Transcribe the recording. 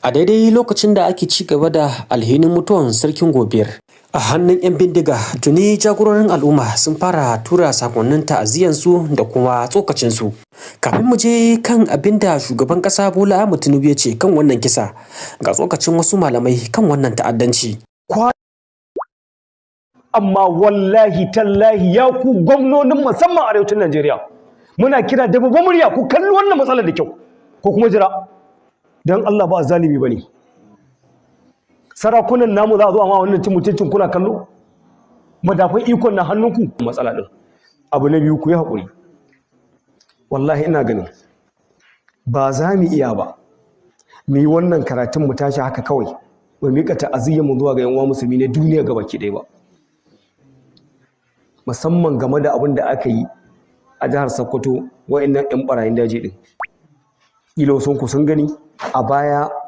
A daidai lokacin da ake ci gaba da alhinin mutuwan Sarkin Gobir a hannun 'yan bindiga, tuni jagororin al'umma sun fara tura sakonnin ta'aziyyansu da kuma tsokacinsu. Kafin mu je kan abin da shugaban ƙasa Bola Ahmed Tinubu ya ce kan wannan kisa, ga tsokacin wasu malamai kan wannan ta'addanci. Amma wallahi tallahi, ya ku gwamnonin, musamman arewacin Najeriya, muna kira da babban murya, ku kalli wannan matsalar da kyau ko kuma jira, don Allah ba zalimi bane. Sarakunan namu za a zo amma wannan cin mutuncin kuna kallo, madafan ikon na hannunku. Matsala din abu na biyu, ku yi haƙuri, wallahi ina ganin ba za mu iya ba mu yi wannan karatun mu tashi haka kawai ba miƙa ta'aziyyar mu zuwa ga yan uwa musulmi ne duniya gabaki ɗaya ba, musamman game da abin da aka yi a jihar Sokoto, wa'annan 'yan barayin daji din. Ila wasu ku sun gani a baya.